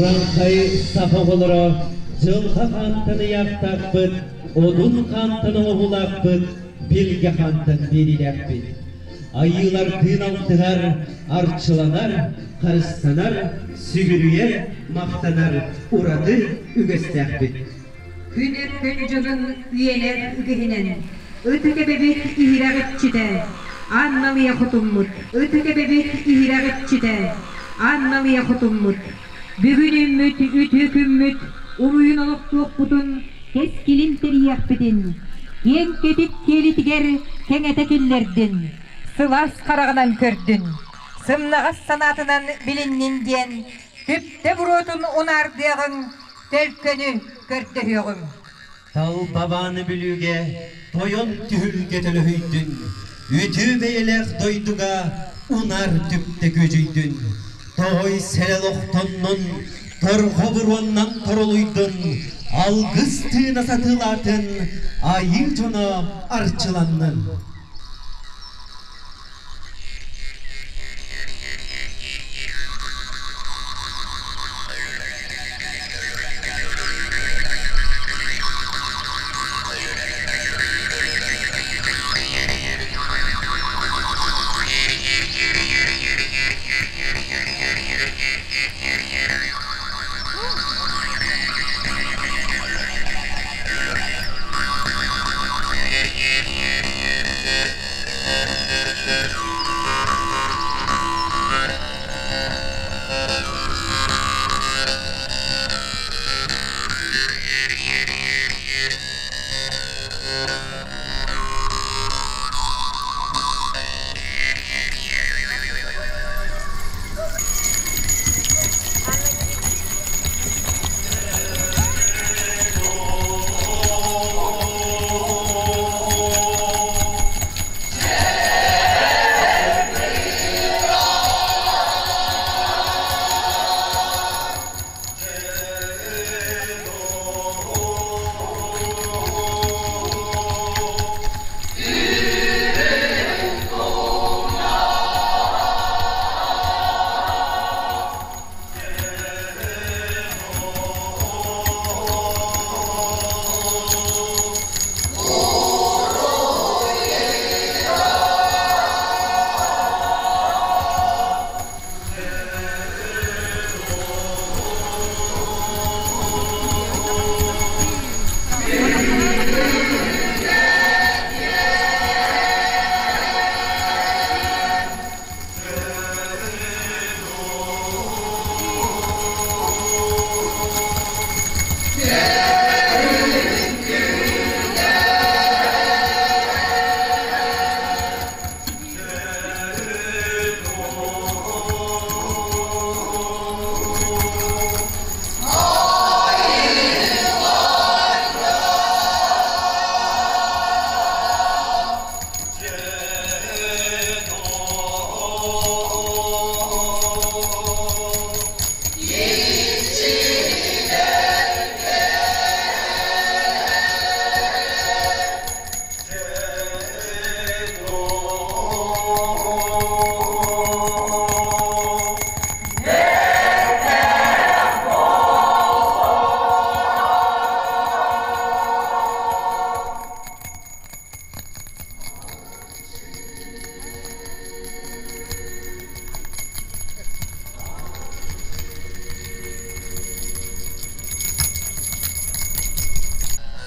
Урааҥхай саха оҕолоро дьылҕа хаантан ыйаахтаахпыт, одун хаантан оҥоһуулаахпыт, билгэ хаантан биэриилээхпит. Айыылардыын алтыһар, арчыланар, харыстанар, сүгүрүйэр, махтанар ураты үгэстээхпит. Күн өркөн дьонун үйэлэр үгэһинэн Ытык эбэбит иһирэх иччитэ Анналыйа хотуммут Ытык эбэбит иһирэх иччитэ Анналыйа хотуммут Бүгүн үүммүт үтүө күммүт уруйун олохтуохпутун кэскилин тэрийиэхпитин киэҥ кэтит киэлитигэр кэҥэтэ киллэрдин, сылаас хараҕынан көрдүн, сымнаҕас санаатынан билиннин диэн түптэ буруотун унаардыаҕыҥ, төлкөнү көрдөһүөҕүҥ. Талбабааны Бүлүүгэ тойон түһүлгэ төлөһүйдүн, үтүө бэйэлээх дойдуга унаар түптэ күөдьүйдүн, тоҕой сэлэл охтоннун, торҕо буруоннан торолуйдун, алгыс тыына сатыылаатын, айыы дьоно арчыланнын.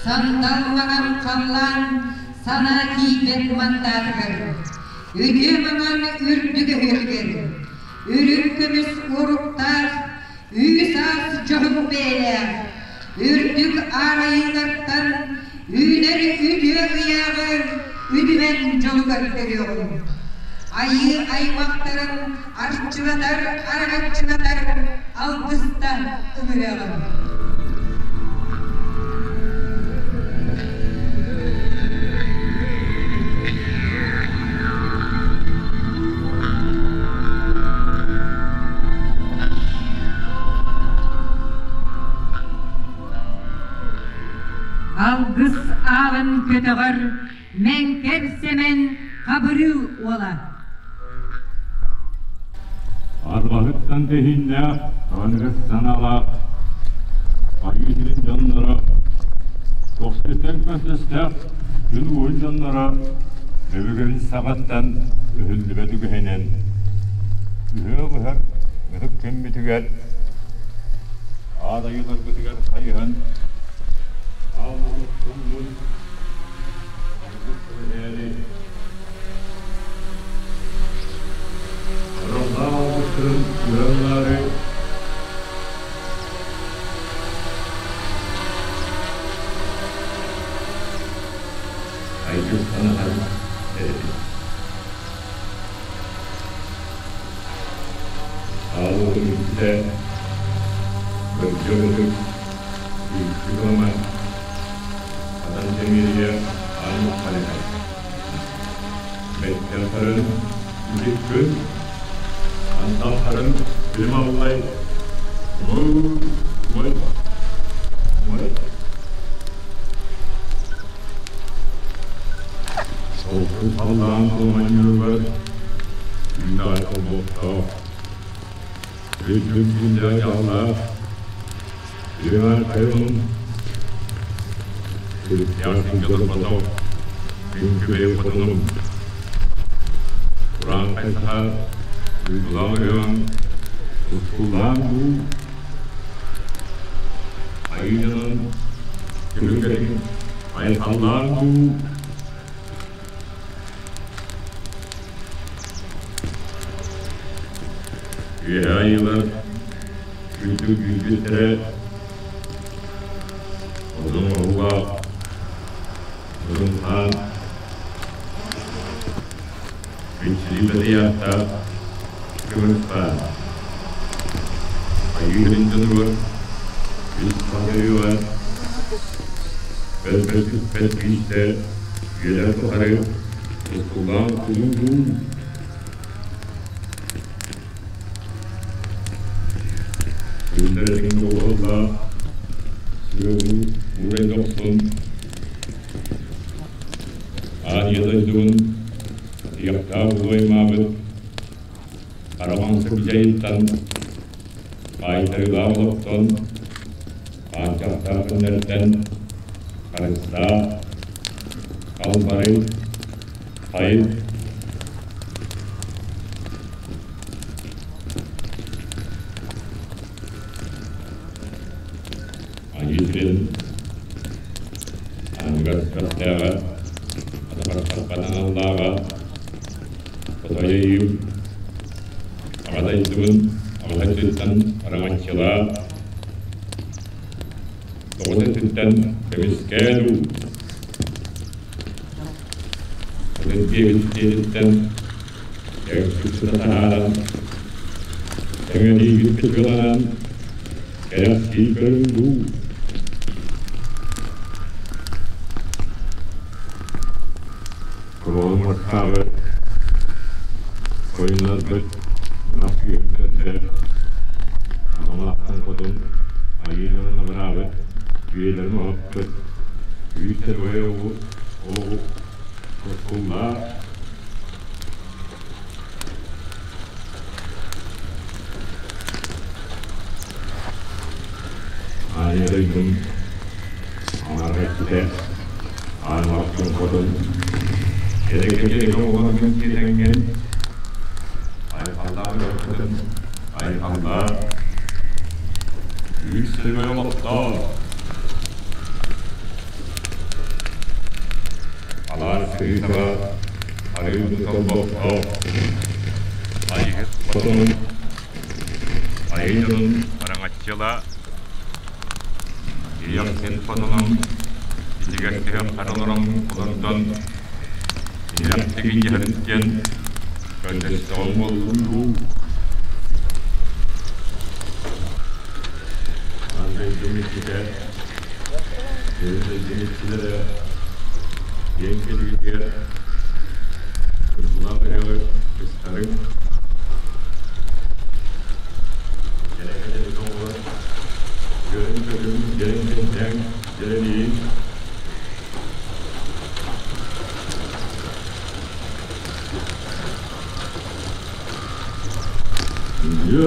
Сандал маҥан халлаан санаа киирбэт мандаатыгар, үтүө маҥан үрдүк өһүөтүгэр, үрүҥ көмүс уоруктаах, үүс-аас дьоһун бэйэлээх, үрдүк аар айыылартан үүнэр үтүө ыйааҕы үтүмэн дьолугар көрүөҕүҥ. Айыы аймахтарын арчылатар, араҥаччылатар алгыста ыҥырыаҕыҥ. Алгыс аалын көтөҕөр Мэҥкэр Сэмэн Хабырыыл уола. Арҕаһыттан тэһииннээх. Аныгыс санаалаах Айыы сирин дьонноро, Тохсустан көстөстөөх күн уһун дьонноро өбүгэбит саҕаттан өһүллүбэт үгэһинэн ыһыах ыһар ытык күммүтүгэр Аар айыыларбытыгар хайыһан аал уһуктуммут Араллаах алгыстарын ыраннаары айгыстанаһан эрэбит. Аал уотун иччитэ Бөргө ытык Үҥкүү Роман Хатан Тэмиэрийэ аан маххалыгар Бэттэлхарын Үтүк күн Анталхарын Күлүм аллай Муй Муй Муй Солку халлаан кулманньыгар Үүнээх холбоохтоох Үрдүк күндэ дьаллаах Үөһэ тайонун Күлүктээх сылдьан Күн-күбэй хотунум Кураан хайсаһа Уйгулаах ыам Тускуллаан дуу Айыынан Күлүкэтин Айхаллаан дуу Үөһэ айыылар Үрдүк үүрбүттэрэ Одун оһуга Одун хаан Күнсүлүү бэтийэхтээх Көмүс хаан Айыы дьонугар Үс хаһыыга Өлбөт-сүппэт күүстэ Үөһэ тухары Тускулаан кулуу Күннэрин уһуллаах, сүөһү уурай дохсун, Аан ийэ дойдубун атыйахтаах улуоймаабыт Харамаҥсы дьайыттан, хаайтарыылаах олохтон, хааччахтаах күннэртэн харыстаах, халбарый, хайын Айыы сирин аныгас көхтөөҕө, атаҕар аналлааҕа, хотойо Аҕа дойдубун аҕа дойдуттан араҥаччылаа, тоҕус өттүттэн көмүскээ дуу. Атын диэбит диэниттэн Өҥсүксүтэ таһааран, эҥэлиигит кытыыланан, кэрэхсии көрүҥ дуу. Куруолун мастааҕы хойуннарбыт ынах сүөһүлэрдэр аналаахтан хотун айыы дьонун абыраабыт, үйэлэрин уһаппыт, үүттэр олоҕу тускуллаах Аайа дойдум аҥаар өттүтэ аан алахчын хотун эрэкэчэ оҕолорун киэтэҥҥин айхаллаах ырыаххытын айхаллаа үс сөрүө олохтоо Алаас кыысаҕа арыый толбохтоох, айыһыт хотонун, айыы дьонун араҥаччыла, ийэхсин хотонун, итигэстэһэн хара олорон олордон, иһэхтигин дьэһэриттэн көрдөстөҕүм буоллун дуу. Аан дойдум иччитэ Сирин иччилэрэ киэҥ кэлиитигэр Кыргылаах ыһыаҕы быстарыҥ, кэрэ-кэтэбит оҕолор, үөрүҥ-көтүҥ, дьэриҥ-кэнтээҥ, дьэрэлииҥ. Үндү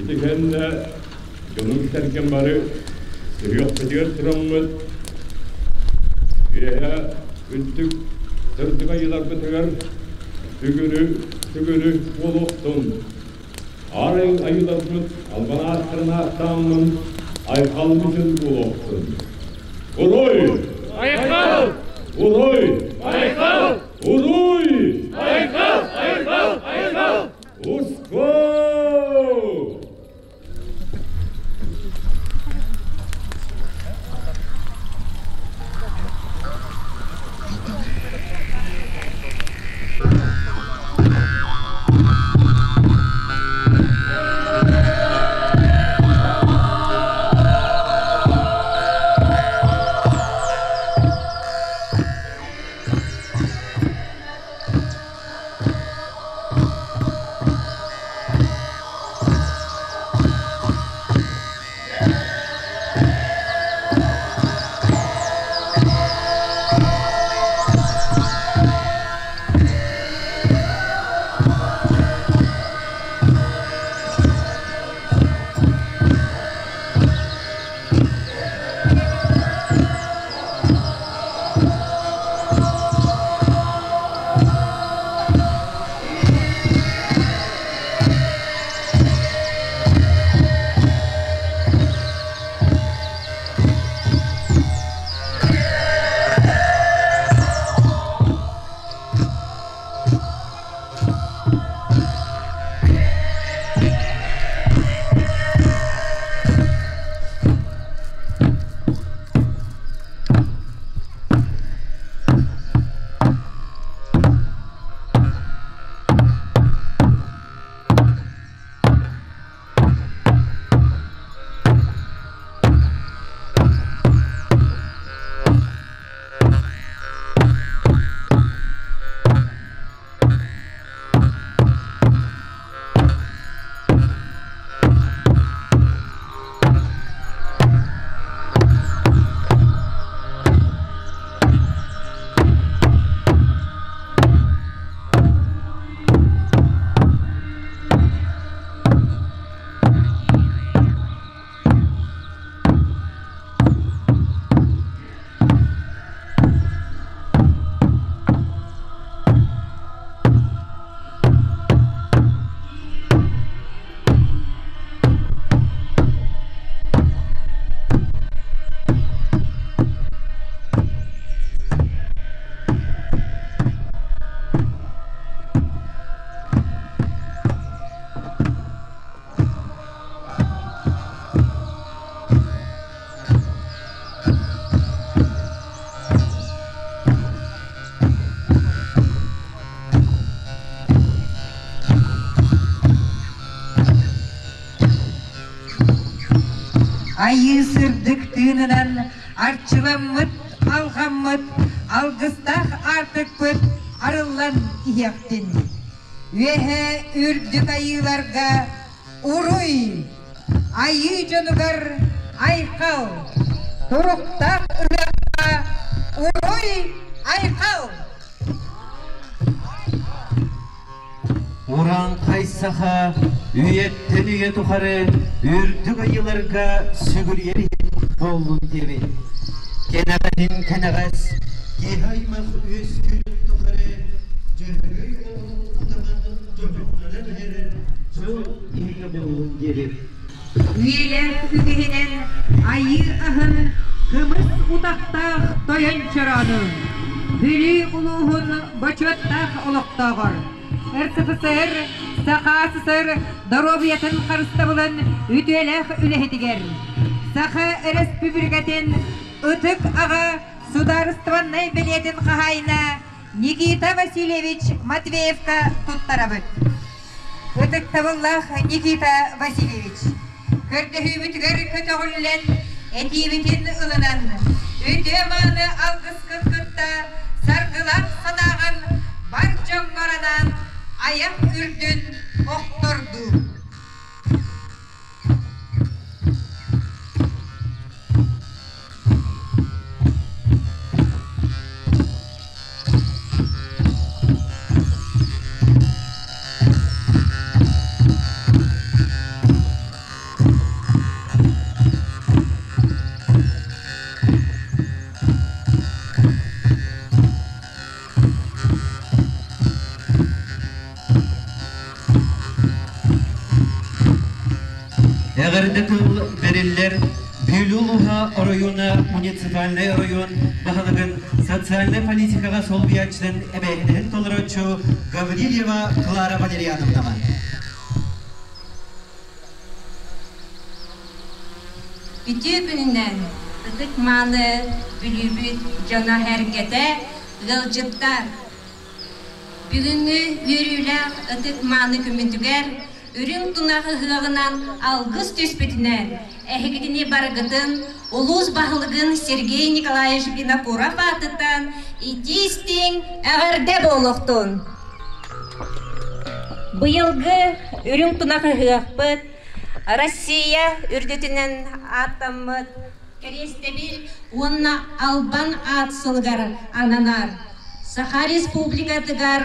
Ити кэннэ дьонум-сэргэм бары сүһүөхпүтүгэр тураммыт, үөһэ үрдүк сырдык айыыларбытыгар бүгүрү бүгүрү буолуохтун. Арай айыыларбыт албан ааттарын ааттааммын айхалбытын буолуохтун. Уруй! Айхал! Уруй! Айхал! Уруй! Айхал! Айхал! Айхал! Уско! Айыы сырдык тыынынан арчыламмыт, алҕаммыт, алгыстаах аартыкпыт арыллан иһиэхтин. Үөһэ үрдүк айыыларга уруй, айыы дьонугар айхал, туруктаах ыһыахха уруй, айхал! Урааҥхай саха үйэттэн үйэ тухары үрдүк айыыларга сүгүрүйэр иһин буоллун диэбит. Кэнэҕэһин кэнэҕэс киһи аймах үөскүүрүн тухары Дьөһөгөй оҕолун утаҕын дьоһуннанан иһэр дьыл иһигэ буоллун диэбит. Үйэлээх үгэһинэн айыы аһын кымыс утахтаах тойон чороону Бүлүү улууһун бочуоттаах олохтооҕор РСФСР Саха СССР доруобуйатын харыстабылын үтүөлээх үлэһитигэр Саха Өрөспүүбүлүкэтин Ытык Аҕа судаарыстыбаннай бэлиэтин хаһаайына Никита Васильевич Матвеевка туттарабыт. Ытыктабыллаах Никита Васильевич, көрдөһүүбүтүгэр көтөҕүллэн, этиибитин ылынан, үтүө-мааны алгыскын кытта саргылаах санааҕын бар дьоҥҥор анаан айах үрдүн охтордуу. Эҕэрдэ тыл бэриллэр Бүлүү улууһа оройуона муниципальнай оройуон баһылыгын социальнай политикаҕа солбуйааччытын эбээһинэһин толорооччу Гаврильева Клара Валерьяновнаҕа. Үтүө күнүнэн ытык-мааны Бүлүүбүт дьоно-сэргэтэ, ыалдьыттар! Бүгүҥҥү үөрүүлээх ытык-мааны күммүтүгэр үрүҥ тунах ыһыаҕынан алгыс түспүтүнэн эһигитини барыгытын улуус баһылыгын Сергей Николаевич Винокуров аатыттан итии-истиҥ эҕэрдэ буолуохтун! Быйылгы үрүҥ тунах ыһыахпыт Россия үрдүтүнэн ааттаммыт Кэриэстэбил уонна Албан аат сылыгар ананар. Саха Республикатыгар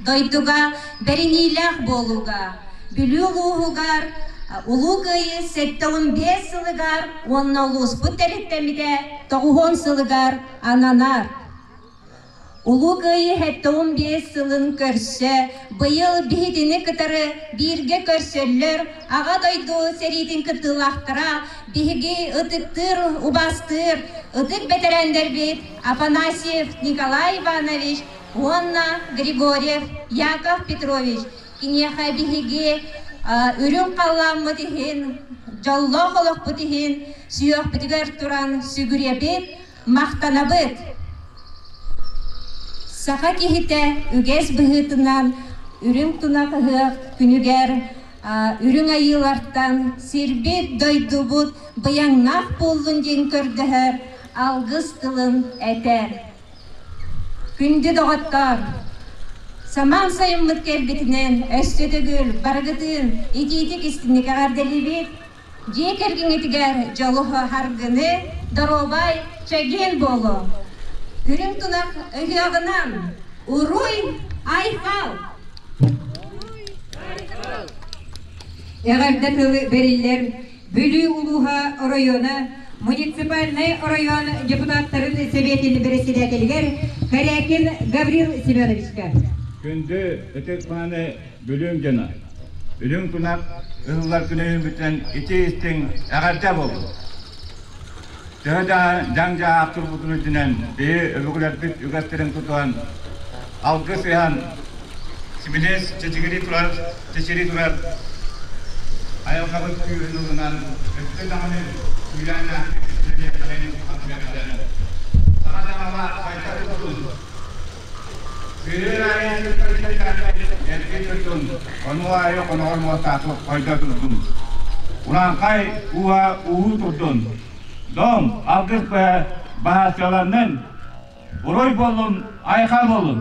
дойдуга бэриниилээх буолууга, Бүлүү улууһугар Улуу Кыайыы 75 сылыгар уонна улууспут тэрилтэммитэ 90 сылыгар ананар. Улуу Кыайыы 75 сылын көрсө быйыл биһигини кытары бииргэ көрсөллөр Аҕа дойду сэриитин кыттыылаахтара биһиги ытыктыыр, убаастыыр ытык бэтэрээннэрбит Афанасьев Николай Иванович уонна Григорьев Яков Петрович киниэхэ биһиги үрүҥ халлааммыт иһин, дьоллоох олохпут иһин сүһүөхпүтүгэр туран сүгүрүйэбит, Махтанабыт! Саха киһитэ үгэс быһыытынан үрүҥ тунах ыһыах күнүгэр үрүҥ айыылартан сирбит, дойдубут быйаҥнаах буоллун диэн көрдөһөр, алгыс тылын этэр. Күндү доҕоттоор! Самаан сайыммыт кэлбитинэн өссө төгүл барыгытын итиитик истиҥник эҕэрдэлиибит! Дьиэ кэргэҥҥитигэр дьолу-саргыны, доруобай, чэгиэн буолуҥ! Үрүҥ тунах ыһыаҕынан уруй айхал! Эҕэрдэ тылы бэриллэр Бүлүү улууһа оройуона муниципальнай оройуон депутаттарын сэбиэтин бэрэссэдээтэлигэр Корякин Гаврил Семеновичка. Күндү ытык-мааны Бүлүүм дьоно! Үрүҥ тунах ыһыллар күнүһүн ити истиҥ эҕэрдэ буоллун! Төһө да дьаҥ-дьаһаах турбутун үрдүнэн биһи өбүгэлэрбит үгэстэрин тутуһан, алгыс ыһан, сибилиэс чэчигирии турар, чэчирии турар айылҕабыт күүһүн ылынан, өссө даҕаны күүрээннээхтик үлэлиэххэ Саха таҥаһа сайда турдун! Сырыы аайы эргэ турдун, хонуу аайы хоноҕор муостаахтык хойдо турдун. Урааҥхай ууһа ууһуу турдун. Дом, алгыс быһа баһааччыланнын, уруй буоллун, айхал буоллун!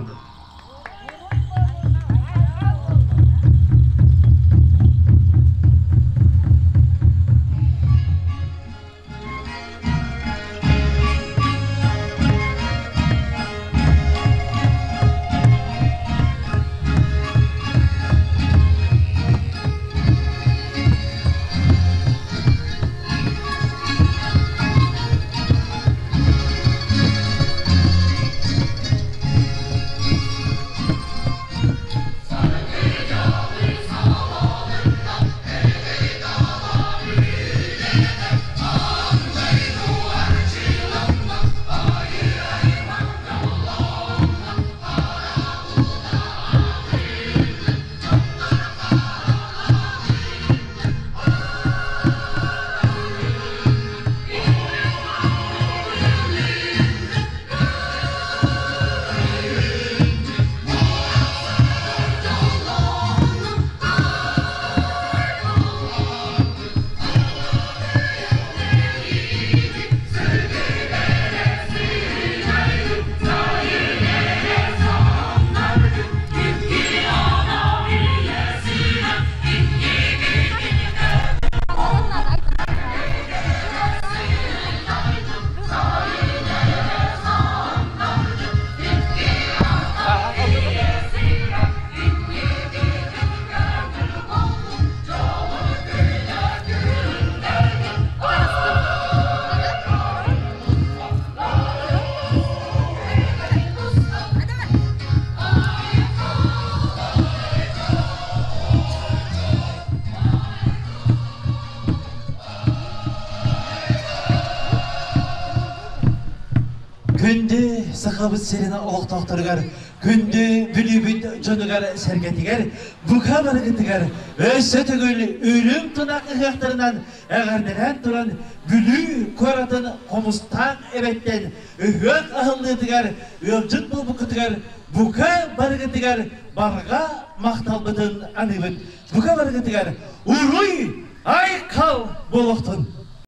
Күндү Сахабыт сирин олохтоохторугар, күндү Бүлүүбүт дьонугар сэргэтигэр, бука барыгытыгар өссө төгүл үрүҥ тунах ыһыахтарынан эҕэрдэлээн туран Бүлүү куоратын Хомустаах эбэттэн ыһыах аһыллыытыгар ыалдьыт буолбуккутугар бука барыгытыгар барҕа махталбытын аныыбыт. Бука барыгытыгар уруй айхал буолуохтун!